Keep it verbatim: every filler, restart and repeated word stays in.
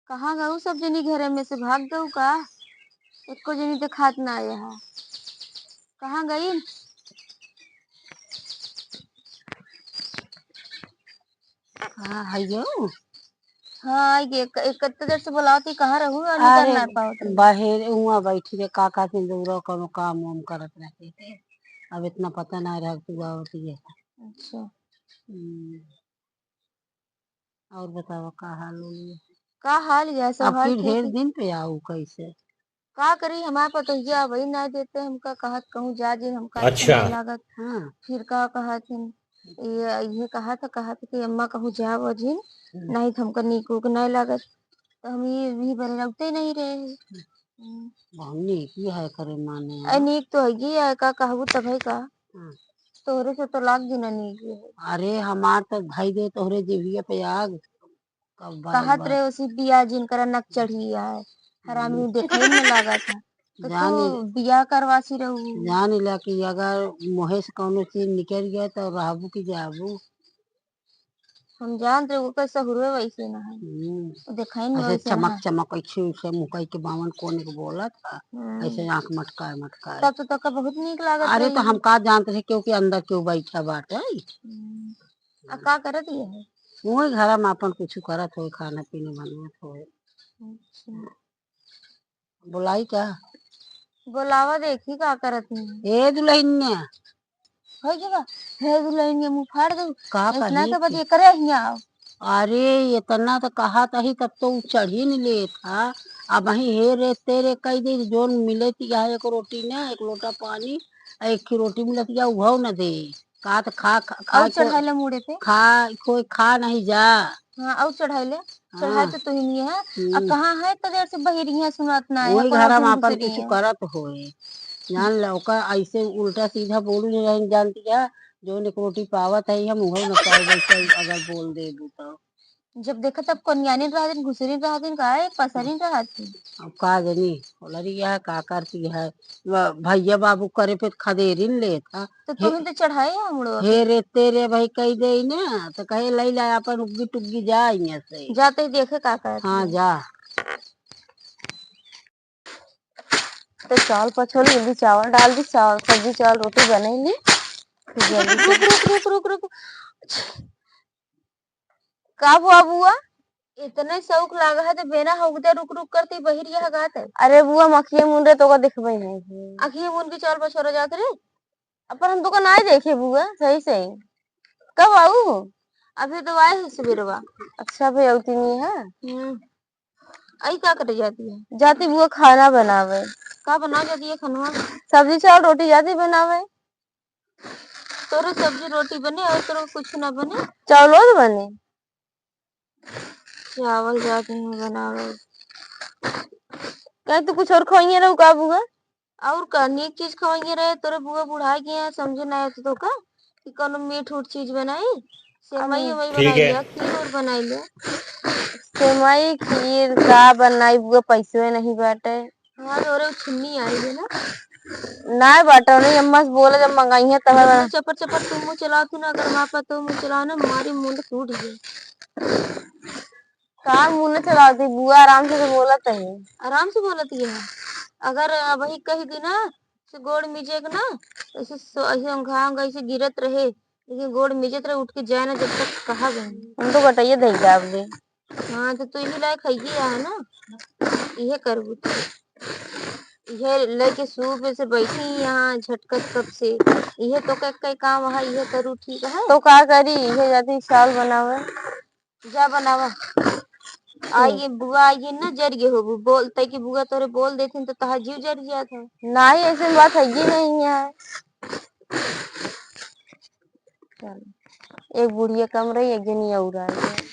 कहाँ गऊ सब जनी, घरे में से भाग गऊ का? एको जनी देखात ना आया है। कहाँ गई? कहाँ है यो? हाँ, ये क-, एक कत्ते देर से बुलावत ही, कहाँ रहू? आ, निकल अरे, ना पावत रही। बाहर उहाँ बैठी रहे, का कहते हैं, दौरा कौनो काम वाम करत रहते थे। अब इतना पता ना रहा कि आवत ही है। अच्छा। हम्म। और बतावा, का हाल होली है? का हाल है? सब अब हाल फिर ठीक ढेर है। दिन पे आऊ कैसे? का करी, हमार पतोहिया अबही ना देते हमका, कहत कहूँ जा जी, हमका अच्छा अच्छा। नहीं लागत। हाँ। फिर का कहत हिन, ये, ये कहत, कहत कि अम्मा कहूँ जाओ अजिन, हम्म। नहीं तो हमका नीक उक नहीं लागत। तो हम ये भी बरे रखते नहीं रहे हैं। हम्म। बहुत नीक ही है करे माने। अरे नीक तो है ही है, का कहबू तब है का? हाँ। तोहरे से तो लाग दिन नीक ही है। अरे हमार तो भाई दे तोहरे जीविया पे आग। कब बार कहत बार। रहे उसी बिया जिनकरा नक चढ़ी है, हरामी हम्म। देखे में लागत है। तो जान तू ले। बिया करवासी रहू। जान ले कि अगर मुँहे से कौनो चीज निकल गया तो रहबू कि जाबू। हम जानत रहे ओकर सहुरे वैसे ना है। हम्म। वो देखाई ना ऐसे वैसे चमक ना। चमक ऐसे, ऐसे मुँह कई के बावन कोने के बोलत है। हम्म। ऐसे आँख मटकाए मटकाए। तब तो तोका बहुत नीक लागत अरे तो रही। हम का जानत रहे क्योंकि अंदर क्यों बैठा बाटे। हम्म। आ का करत ये है? वही घर में अपन कुछ करत होए, खाना पीना बनवत होए। अच्छा। बुलाई का? बुलावा देखी का करत है। ए दुल्हनिया। हो गया? हे दुल्हनिया मुँह फाड़ दे। का इतना कही तो बस के? एकरे हियाँ आओ। अरे इतना तो कहा तही तब तो उ चढ़ी न लेत हा। अब वही हे रे तेरे कह दे जोन मिले थी यहाँ एक रोटी ना, एक लोटा पानी, एक ही रोटी मिलत या उहो न दे। का त खा, खा, खा और के चढ़ाइले मुड़े पे? खा, कोई खा नहीं जा। हाँ, और चढ़ाइले? हाँ। चढ़ाए तो तुही नहीं है। हम्म। अब कहाँ है तो देर से बहिरी है, सुनात ना है, वही कोनो घर में अपन कुछ करत होए। जान लो, ओका ऐसे उल्टा सीधा बोलू नहीं रहन जानती है, जो एक रोटी पावत है, हम उहो न पाए, वैसे अगर बोल देबू तो। जब देखा तब कोनियानी रहतिन, घुसरी रहतिन, का है, पसरी रहतिन। अब का जानी, लड़िया है, का करती है। व-, भैया बाबू करे पे खदेरी न लेत हा। तो हे-, तुमने तो चढ़ाए है हमरो पे। हे रे तेरे भाई कह दे ना, तो कहे, "लई ला अपन उग्गी टुग्गी जा यहाँ से।" जाते ही देखे का करती हाँ, है। जा। तो चावल पछोली, जल्दी चावल डाल दी, चावल, सब्जी, चावल, रोटी बनैली। फिर जल्दी रुक, से रुक, रुक, रुक, रुक, रुक। का बुआ, बुआ? इतने शौक लागा है तो बेना हौगदे रुक रुक करती बहिर यह गात है। अरे बुआ, मखिए मुन रे तोका देखबे नहीं है। अखिए मुन के चावल पछोरा जात रे। अपन हम तोका नाई देखे बुआ, सही सही। कब आऊ? अभी तो आए है सुबेरवा। अच्छा भई, अउती नहीं है? हम्म। आई का करे जाती है? जाती बुआ खाना बनावे। का बना जाती है खानवा? सब्जी चावल रोटी जाती बनावे। तोरे सब्जी रोटी बने और तोरे कुछ ना बने? चावलो तो बने। चावल जाती हूँ बनावे। कहीं तू कुछ और खोइए रहू का बुआ? और का नीक चीज खवाइए रहे, तोरे बुआ बुढ़ा गए हैं, समझे ना आए तो का कि कोनो मीठ उठ चीज बनाई, सेवई अब उवई ठीक बनाई है। लिया, खीर और बनाई लिया। सेवई खीर का बनाई बुआ, पैसवे नहीं बाटे। हाँ, तोरे उ छुन्नी आई है ना? ना बाटे, नहीं अम्मा से बोला जब मंगाई है तब चपर चपर तू मुँह चलाओ तू ना, अगर वहाँ पर तू मुँह चलाओ ना, मारी मुंड टूट गई। का मुँह न चलावती बुआ, आराम से तो बोलत है। आराम से बोलत है। अगर अबही कह दी ना, से गोड़ मिजे के ना, ऐसे सो-, ऐसे घाम ऐसे गिरत रहे, लेकिन गोड़ मिजत रहे, उठ के जाए ना जब तक कहा गए। हम तो गटैया धई के आवले। हाँ, तो तू इही लायक है ही है ना, इहे करबू तू। इहे लेके सूप से बैठी यहाँ झटकत कब से, इहे तो के, के काम है, इहे करू ठीक है। तो का करी, इहे जाती चावल बनावे। जा बनावा। आ हम्म। ये बुआ, ये ना जर गए होबू, बोलते कि बुआ तोरे बोल देथिन तो तहार जीव जर जात है। नहीं, ऐसे बात है ही नहीं है। चल, एक बुढ़िया कम रही, एक जनी और आई है।